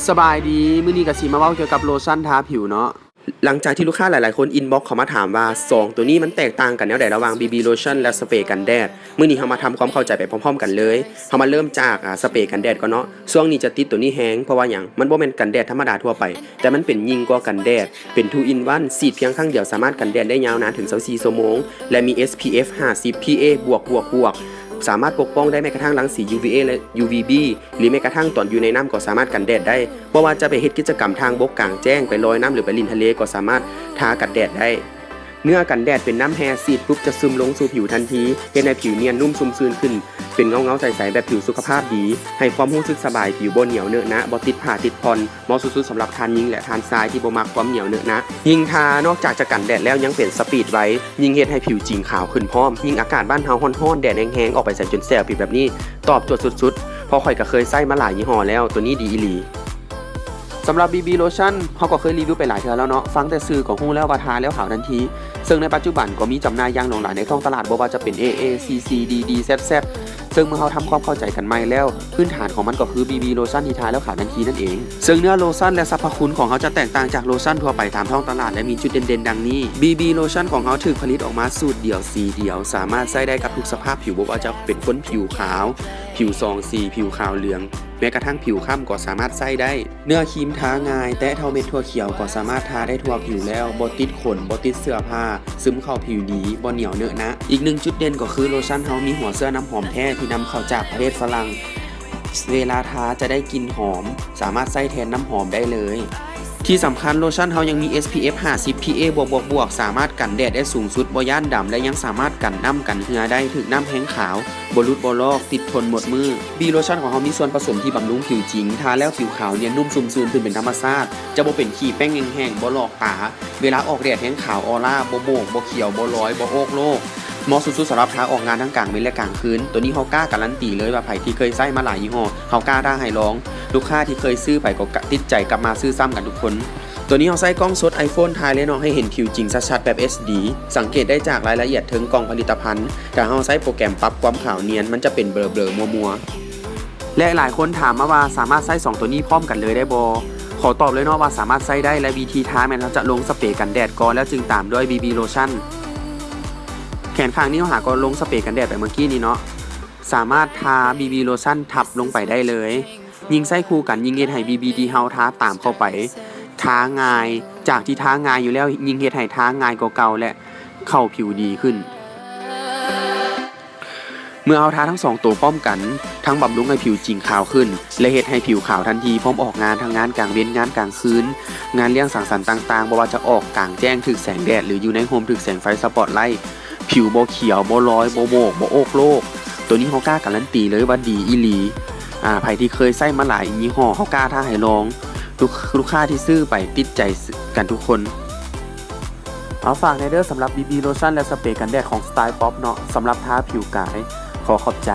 ສະບາຍດີ ມື້ນີ້ກໍຊິມາເວົ້າກ່ຽວກັບໂລຊັນທາຜິວເນາະ. ຫຼັງຈາກທີ່ລູກຄ້າຫຼາຍໆຄົນອິນບັອກເຂົ້າມາຖາມວ່າ ສອງໂຕນີ້ມັນແຕກຕ່າງກັນແນວໃດລະຫວ່າງ ບີບີ ໂລຊັນ ແລະ ສະເປກັນແດດ, ມື້ນີ້ເຮົາມາທຳຄວາມເຂົ້າໃຈໄປພ້ອມໆກັນເລີຍ. ເຮົາມາເລີ່ມຈາກ ອາ ສະເປກັນແດດກ່ອນເນາະ. ຊ່ວງນີ້ຈະຕິດໂຕນີ້ແຮງ ເພາະວ່າຫຍັງ? ມັນບໍ່ແມ່ນກັນແດດທຳມະດາທົ່ວໄປ ແຕ່ມັນເປັນຍິ່ງກວ່າກັນແດດ, ເປັນ two in one ສີດພຽງຄັ້ງດຽວສາມາດກັນແດດໄດ້ຍາວນານເຖິງຊາວສີ່ຊົ່ວໂມງ ແລະ ມີ ເອສພີເອັຟ ຫ້າສິບ ພີເອ ບວກ ບວກ ບວກ ສາມາດປົກປ້ອງໄດ້ແມ້ກະທັ່ງລັງສີ ຢູວີເອ ແລະ ຢູວີບີ ຫຼືແມ້ກະທັ່ງຕອນຢູ່ໃນນ້ຳກໍສາມາດກັນແດດໄດ້. ບໍ່ວ່າຈະໄປເຮັດກິດຈະກຳທາງບົກກາງແຈ້ງ, ໄປລອຍນ້ຳ ຫຼືໄປຫຼິ້ນທະເລກໍສາມາດທາກັນແດດໄດ້. ເນື້ອກັນແດດເປັນນ້ຳແຮ່, ສີດປຸບຈະຊຶມລົງສູ່ຜິວທັນທີ, ເຮັດໃຫ້ຜິວນຽນນຸ້ມຊຸ່ມຊື່ນຂຶ້ນ, ເປັນເງົາໆໃສໆແບບຜິວສຸຂະພາບດີ, ໃຫ້ຄວາມຮູ້ສຶກສະບາຍ, ຜິວບໍ່ໜຽວເໜນະ, ບໍ່ຕິດຜ້າຕິດຜ່ອນ, ເໝາະສຸດໆສຳລັບທ່ານຍິງ ແລະ ທ່ານຊາຍທີ່ບໍ່ມັກຄວາມໜຽວເໜນະ. ຍິ່ງທານອກຈາກຈະກັນແດດແລ້ວ ຍັງເປັນສະປີດໄວ, ຍິ່ງເຮັດໃຫ້ຜິວຈິງຂາວຂຶ້ນພ້ອມ. ຍິ່ງອາກາດບ້ານເຮົາຮ້ອນໆ ແດດແຮງໆ ອອກໄປໃສຈົນແສບຜິວແບບນີ້ ຕອບໂຈດສຸດໆ ເພາະຂ້ອຍກໍເຄີຍໃຊ້ມາຫຼາຍຍີ່ຫໍ້ແລ້ວ, ໂຕນີ້ດີອີ່ຫຼີ. ສຳລັບ ບີບີ ໂລຊັນ ເຮົາກໍເຄີຍຣີວິວໄປຫຼາຍເທື່ອແລ້ວເນາະ, ຟັງແຕ່ຊື່ກໍຮູ້ແລ້ວວ່າທາແລ້ວຂາວທັນທີ. ເຊິ່ງໃນປັດຈຸບັນກໍມີຈຳໜ່າຍຢ່າງຫຼວງຫຼາຍໃນທ້ອງຕະຫຼາດ, ບໍ່ວ່າຈະເປັນ ເອ ເອ ຊີ ຊີ ດີ ດີ ແຊັບ ແຊັບ ເຊິ່ງເມື່ອເຮົາທຳຄວາມເຂົ້າໃຈກັນໃໝ່ແລ້ວ, ພື້ນຖານຂອງມັນກໍຄື ບີບີ ໂລຊັນ ທີ່ທາແລ້ວຂາວທັນທີນັ້ນເອງ. ເຊິ່ງເນື້ອໂລຊັນ ແລະ ສັບພະຄຸນຂອງເຮົາຈະແຕກຕ່າງຈາກໂລຊັນທົ່ວໄປຕາມທ້ອງຕະຫຼາດ ແລະ ມີຈຸດເດັ່ນໆດັ່ງນີ້. ບີບີ ໂລຊັນຂອງເຮົາຖືກຜະລິດອອກມາສູດດຽວ ສີດຽວ, ສາມາດໃຊ້ໄດ້ກັບທຸກສະພາບຜິວ, ບໍ່ວ່າຈະເປັນຄົນຜິວຂາວ, ຜິວສອງສີ, ຜິວຂາວເຫຼືອງ, ແມ້ກະທັ່ງຜິວຄ້ຳກໍສາມາດໃຊ້ໄດ້. ເນື້ອຄຣີມທາງ່າຍ, ແຕະເທົ່າເມັດຖົ່ວຂຽວກໍສາມາດທາໄດ້ທົ່ວຜິວແລ້ວ, ບໍ່ຕິດຂົນ, ບໍ່ຕິດເສື້ອຜ້າ, ຊຶມເຂົ້າຜິວດີ, ບໍ່ໜຽວເໜນະ. ອີກໜຶ່ງຈຸດເດັ່ນກໍຄືໂລຊັນເຮົາມີຫົວເຊື້ອນ້ຳຫອມແທ້ທີ່ນຳເຂົ້າຈາກປະເທດຝຣັ່ງ. ເວລາທາຈະໄດ້ກິ່ນຫອມ, ສາມາດໃຊ້ແທນນ້ຳຫອມໄດ້ເລີຍ. ທີ່ສຳຄັນໂລຊັນເຮົາຍັງມີ ເອສພີເອັຟ ຫ້າສິບ ພີເອ ບວກ ບວກ ບວກ, ສາມາດກັນແດດໄດ້ສູງສຸດ, ບໍ່ຢ້ານດຳ ແລະ ຍັງສາມາດກັນນ້ຳກັນເຫື່ອໄດ້, ຖືກນ້ຳແຮງຂາວ, ບໍ່ຫຼຸດບໍ່ລອກ, ຕິດທົນໝົດມື້. ບີບີ ໂລຊັນຂອງເຮົາມີສ່ວນປະສົມທີ່ບຳລຸງຜິວຈິງ, ທາແລ້ວຜິວຂາວນຽນນຸ້ມຊຸ່ມຊື່ນຂຶ້ນເປັນທຳມະຊາດ, ຈະບໍ່ເປັນຂີ້ແປ້ງແຫ້ງໆ, ບໍ່ຫຼອກຕາ, ເວລາອອກແດດແຮງຂາວ ອອລາ ບໍ່ໂບກ ບໍ່ຂຽວ ບໍ່ລອຍ ບໍ່ໂອກໂລກ. ເໝາະສຸດໆສຳລັບທາອອກງານທັງກາງເວັນ ແລະ ກາງຄືນ. ໂຕນີ້ເຮົາກ້າກາລັນຕີເລີຍວ່າໃຜທີ່ເຄີຍໃຊ້ມາຫຼາຍຍີ່ຫໍ້ ເຮົາກ້າທ້າໃຫ້ລອງ. ລູກຄ້າທີ່ເຄີຍຊື້ໄປກໍຕິດໃຈກັບມາຊື້ຊ້ຳກັນທຸກຄົນ. ໂຕນີ້ເຮົາໃຊ້ກ້ອງສົດ iPhone ຖ່າຍເລີຍເນາະ, ໃຫ້ເຫັນຜິວຈິງຊັດໆແບບ ເອັດດີ. ສັງເກດໄດ້ຈາກລາຍລະອຽດເທິງກ່ອງຜະລິດຕະພັນ. ຖ້າເຮົາໃຊ້ໂປຣແກຣມປັບຄວາມຂາວນຽນ, ມັນຈະເປັນເບລີໆມົວໆ. ແລະ ຫຼາຍຄົນຖາມມາວ່າສາມາດໃຊ້ສອງໂຕນີ້ພ້ອມກັນເລີຍໄດ້ບໍ່? ຂໍຕອບເລີຍເນາະວ່າສາມາດໃຊ້ໄດ້ ແລະ ວິທີທາແມ່ນເຮົາຈະລົງສະເປກັນແດດກ່ອນ ແລ້ວຈຶ່ງຕາມດ້ວຍ ບີບີ ໂລຊັນ. ແຂນຂ້າງນີ້ເຮົາຫາກໍລົງສະເປກັນແດດໄປເມື່ອກີ້ນີ້ເນາະ, ສາມາດທາ ບີບີ ໂລຊັນທັບລົງໄປໄດ້ເລີຍ. ຍິ່ງໃຊ້ຄູ່ກັນ ຍິ່ງເຮັດໃຫ້ ບີບີ ທີ່ເຮົາທາຕາມເຂົ້າໄປ ທາງ່າຍ, ຈາກທີ່ທາງ່າຍຢູ່ແລ້ວ ຍິ່ງເຮັດໃຫ້ທາງ່າຍກວ່າເກົ່າ ແລະ ເຂົ້າຜິວດີຂຶ້ນ. ເມື່ອເຮົາທາທັງສອງໂຕພ້ອມກັນ, ທັງບຳລຸງໃຫ້ຜິວຈິງຂາວຂຶ້ນ ແລະ ເຮັດໃຫ້ຜິວຂາວທັນທີ ພ້ອມອອກງານທັງງານກາງເວັນ, ງານກາງຄືນ, ງານລ້ຽງສັງສັນຕ່າງໆ, ບໍ່ວ່າຈະອອກກາງແຈ້ງຖືກແສງແດດ ຫຼື ຢູ່ໃນຮົ່ມຖືກແສງໄຟສະປອດໄລ, ຜິວບໍ່ຂຽວ, ບໍ່ລອຍ, ບໍ່ໂບກ, ບໍ່ໂອກໂລກ. ໂຕນີ້ເຮົາກ້າກາລັນຕີເລີຍວ່າດີອີ່ຫຼີ. ອາ ໃຜທີ່ເຄີຍໃຊ້ມາຫຼາຍຍີ່ຫໍ້ ເຮົາກ້າທ້າໃຫ້ລອງ. ລູກ ລູກຄ້າທີ່ຊື້ໄປຕິດໃຈກັນທຸກຄົນ. ເອົາ ຝາກແດ່ເດີ ສຳລັບ ບີບີ ໂລຊັນ ແລະ ສະເປກັນແດດຂອງ Style Pop ເນາະ, ສຳລັບທາຜິວກາຍ. ຂໍຂອບໃຈ.